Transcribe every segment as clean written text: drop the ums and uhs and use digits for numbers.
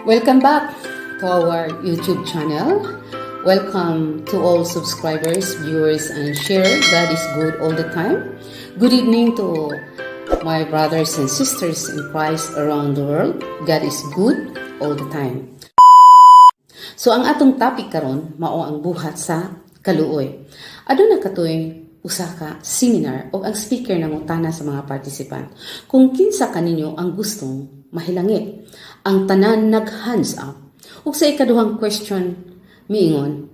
Welcome back to our YouTube channel. Welcome to all subscribers, viewers, and share. God is good all the time. Good evening to my brothers and sisters in Christ around the world. God is good all the time. So ang atong topic karon mao ang buhat sa kaluoy. Aduna katoy usa ka seminar og ang speaker nangutana sa mga participant kung kinsa kaninyo ang gustong mahilangit. Ang tanan nag hands up. Ug sa ikaduhang question miingon,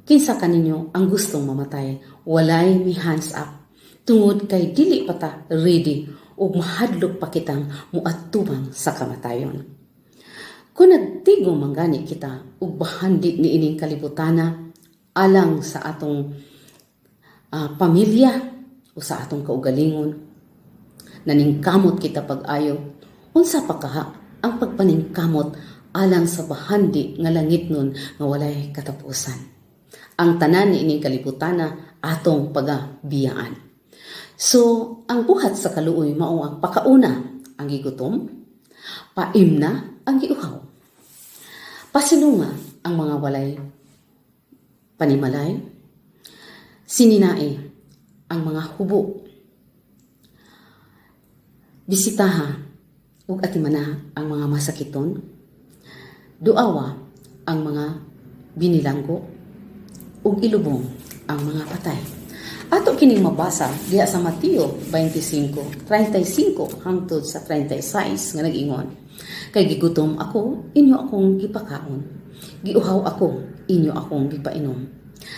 "Kinsa kaninyo ang gustong mamatay?" Walay mi hands up. Tungod kay dili pa ta ready ug mahadlok pa kitang muatubang sa kamatayon. Kung nagtigom man gani kita ug bahandi niining kalibutana alang sa atong pamilya o sa atong kaugalingon, naningkamot kita pag-ayo, unsa pa kaha ang pagpaningkamot alang sa bahandi nga langitnon nga walay katapusan? Ang tanan niining kalibutana atong pagabiyaan. So, ang buhat sa kaluoy mao ang pakauna ang gigutom, paimna ang giuhaw, pasilunga ang mga walay panimalay, sininae ang mga hubo, bisitaha ug atimana ang mga masakiton, duawa ang mga binilanggo, ug ilubong ang mga patay. Ato kining mabasa diha sa Mateo 25:35 hangtod sa 36 nga nag-ingon, "Kay gigutom ako, inyo akong gipakaon. Giuhaw ako, inyo akong gipainom.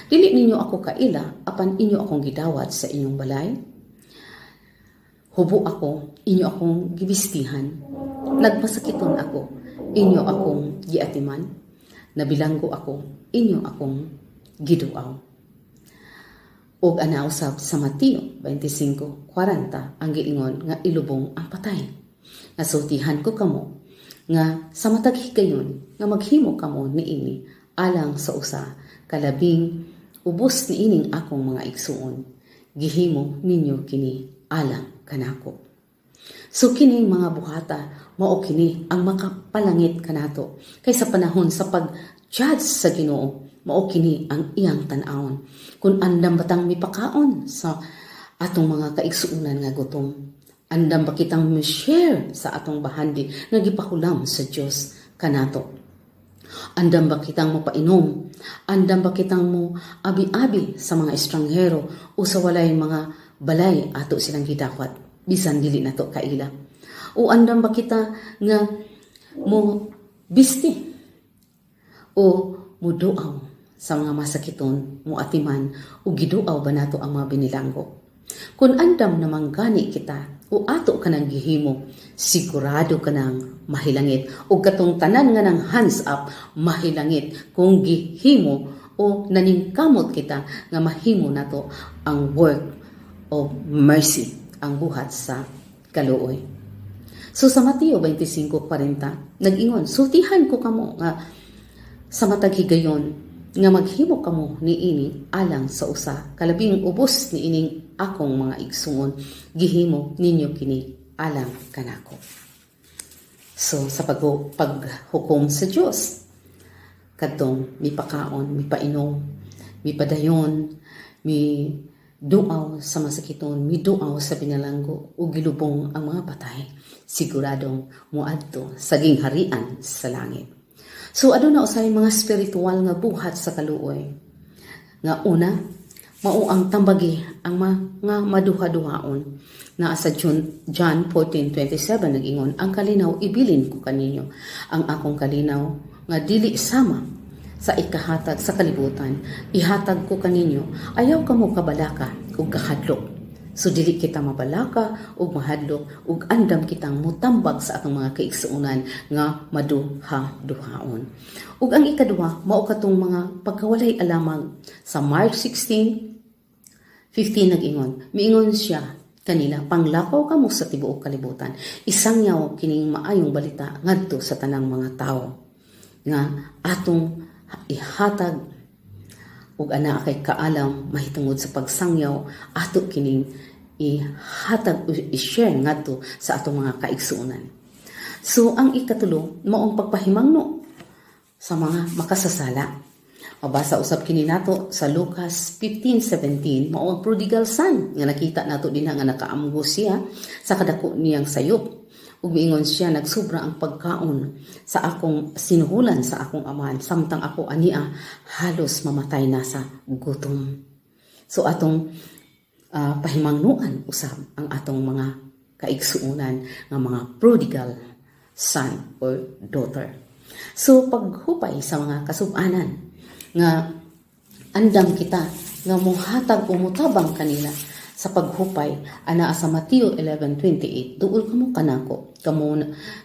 Dili ninyo ako kaila, apan inyo akong gidawat sa inyong balay. Hubo ako, inyo akong gibistihan. Nagmasakiton ako, inyo akong giatiman. Nabilanggo ako, inyo akong giduaw." Ug ana usab sa Mateo 25:40 ang giingon nga ilubong ang patay. "Nasultihan ko kamo nga sa matag higayon nga maghimo kamo niini alang sa usa kalabing ubos niining akong mga igsuon, gihimo ninyo kini alang kanako." So kining mga buhata mao kini ang makapalangit kanato kay sa panahon sa pag-judge sa Ginoo, mao kini ang iyang tan-awon. Kung andam batang mipakaon sa atong mga kaigsuonan nga gutom, andam ba kitang mi-share sa atong bahandi nga gipahulam sa Dios kanato? Andam ba kitang mopainom? Andam ba kitang mo abi-abi sa mga estranghero o sa walay mga balay, ato silang gidawat bisan dili nato kaila? O andam ba kita nga mo bisti o muduaw sa mga masakiton, mo atiman o giduaw ba nato ang mga binilanggo? Kung andam namang gani kita o ato ka nang gihimo, sigurado ka nang mahilangit. O katong tanan nga nang hands up, mahilangit kung gihimo o naningkamot kita nga mahimo nato ang work of mercy, ang buhat sa kaluoy. So sa Mateo 25:40, nag-ingon, "Sultihan ko kamo nga sa matag higayon nga maghimo kamo niini alang sa usa kalabing ubos niining akong mga igsuon, gihimo ninyo kini alang kanako." So sa paghukom sa Dios, kadtong mipakaon, mipainom, mipadayon, mi duaw sa masakiton, miduaw sa binalanggo ug gilubong ang mga patay, siguradong moadto sa gingharian sa langit. So aduna usay mga spiritual nga buhat sa kaluoy. Nga una, mao ang tambagi ang mga maduha-duhaon. Naa sa John 14:27 nag-ingon, "Ang kalinaw ibilin ko kaninyo. Ang akong kalinaw nga dili sama sa ikahatag sa kalibutan, ihatag ko kaninyo. Ayaw kamo kabalaka ug kahadlok." So dili kita mabalaka ug mahadlok ug andam kitang mutambag sa atong mga kaigsuonan nga maduha-duhaon. Ug ang ikaduha mao katong mga pagkawalay alamag. Sa Mark 16:15 nag-ingon, miingon siya kanila, "Panglakaw kamo sa tibuok kalibutan. Isangyaw kining maayong balita ngadto sa tanang mga tawo." Nga atong ihatag ug ana kay kaalam mahitungod sa pagsangyaw, ato kining ihatag o i-share ngadto sa atong mga kaigsuonan. So ang ikatulo, maong pagpahimangno sa mga makasasala. Mabasa usab kini nato sa Lucas 15:17, mao ang prodigal son nga nakita nato dinha nga nakaamgo siya sa kadako niyang sayop. Ug miingon siya, "Nagsubra ang pagkaon sa akong sinuhulan sa akong amahan samtang ako ania halos mamatay na sa gutom." So atong pahimangnuan usab ang atong mga kaigsuonan nga mga prodigal son or daughter. So paghupay sa mga kasubanan nga andam kita nga muhatag o mutabang kanila sa paghupay, anaa sa Mateo 11:28, "Duol kamo kanako, kamo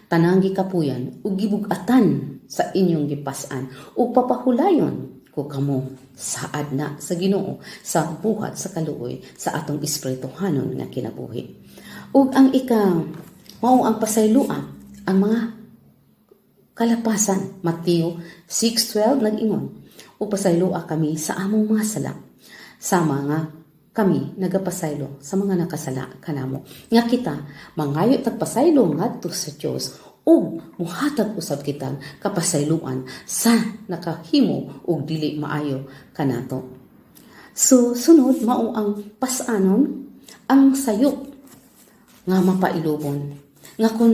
tanang gikapuyan ug gibug-atan sa inyong gipas-an, ug papahulayon ko kamo." Saad na sa Ginoo sa buhat sa kaluoy sa atong espirituhanon nga kinabuhi. Ug ang ika mao ang pasayloa ang mga kalapasan. Mateo 6:12 nag-ingon, "Ug pasayloa kami sa among mga sala, sama nga kami nagapasaylo sa mga nakasala kanamo." Nga kita mangayo tag pasaylo ngadto sa Dios ug muhatag usab kitang kapasayloan sa nakahimo og dili maayo kanato. So sunod, mao ang pas-anon ang sayop nga mapailubon. Nga kung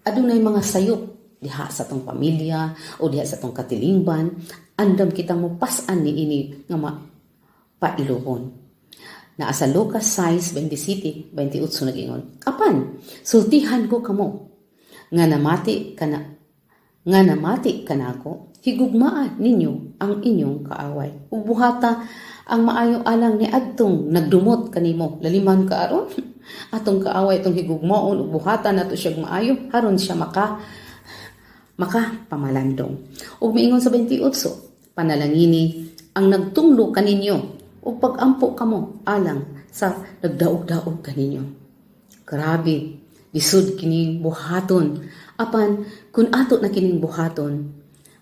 adunay mga sayop diha sa atong pamilya o diha sa atong katilingban, andam kitang mopas-an niini nga mapailubon. Naa sa Lucas 6:27, 28 nag-ingon, "Apan, sultihan ko kamo, nga namati kanako, higugmaa ninyo ang inyong kaaway. Ug buhata ang maayo alang ni adtong nagdumot kanimo." Laliman ka aron. Atong kaaway itong higugmaon ug buhatan nato siya maayo aron siya maka pamalandong. Ug miingon sa 28, "Panalangini ang nagtunglo kaninyo ug pagampo kamo alang sa nagdaog-daog kaninyo." Grabe, lisod kini buhaton. Apan kung ato na kining buhaton,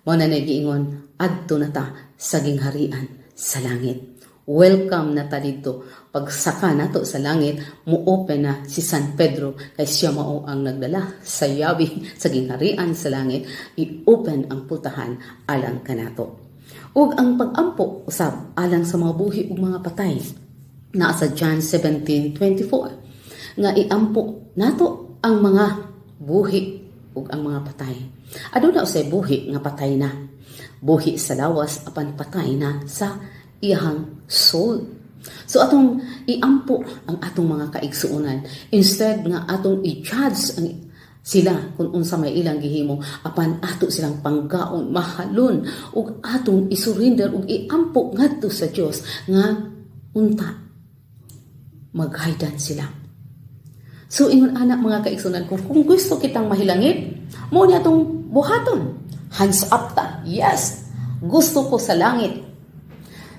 mao na nagiingon, adto na ta sa gingharian sa langit. Welcome na ta didto. Pagsaka nato sa langit, mo-open na si San Pedro kay siya mao ang nagdala sa yabi sa gingharian sa langit. I-open ang pultahan alang kanato. Ug ang pag-ampo usab alang sa mga buhi ug mga patay. Naa sa John 17:24 nga iampo nato ang mga buhi ug ang mga patay. Aduna usay buhi nga patay na. Buhi sa lawas apan patay na sa iyahang soul. So atong iampo ang atong mga kaigsuonan instead nga atong i-judge ang sila kung unsa may ilang gihimo, apan ato silang panggaon, mahalon, ug atong isurrender ug iampo ngadto sa Dios nga unta maghaydan sila. So ingon ana, mga kaigsuonan, kung gusto kitang mahilangit, mao ni atong buhaton. Hands up ta. Yes, gusto ko sa langit.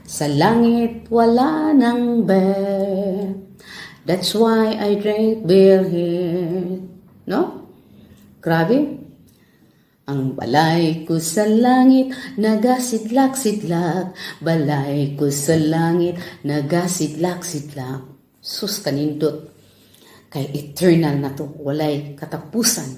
Sa langit wala nang beer. That's why I drink beer here. No? Grabe. Ang balay ko sa langit, nagasidlak-sidlak. Balay ko sa langit, nagasidlak-sidlak. Sus, kanindot. Kay eternal na to, walay katapusan.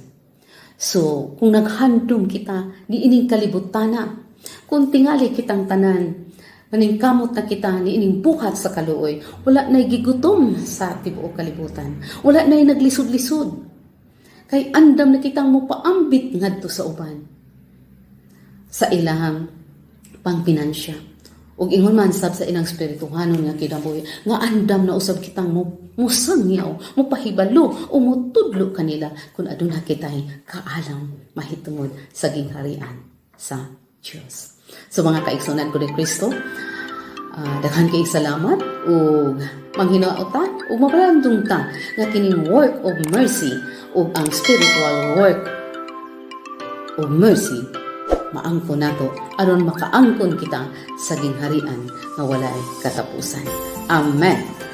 So, kung naghandom kita, ni ining kalibutana, kung tingali kitang tanan, maningkamot na kita ni ining buhat sa kaluoy, wala na'y gigutom sa tibuok kalibutan. Wala na'y naglisod-lisod. Kay andam na kitang mopaambit ngadto sa uban sa ilahang pangpinansya. Ug ingon man sab sa ilang spirituhanon nga kinabuhi, nga andam na usab kitang mo musangyaw, mopahibalo o motudlo kanila kung aduna kitay kaalam mahitungod sa gingharian sa Dios. So mga kaigsuonan ko ni Kristo, daghan kay salamat ug manghinaot ta ug mapalandong ta nga kining work of mercy ug ang spiritual work of mercy maangkon nato aron makaangkon kita sa gingharian nga walay katapusan. Amen.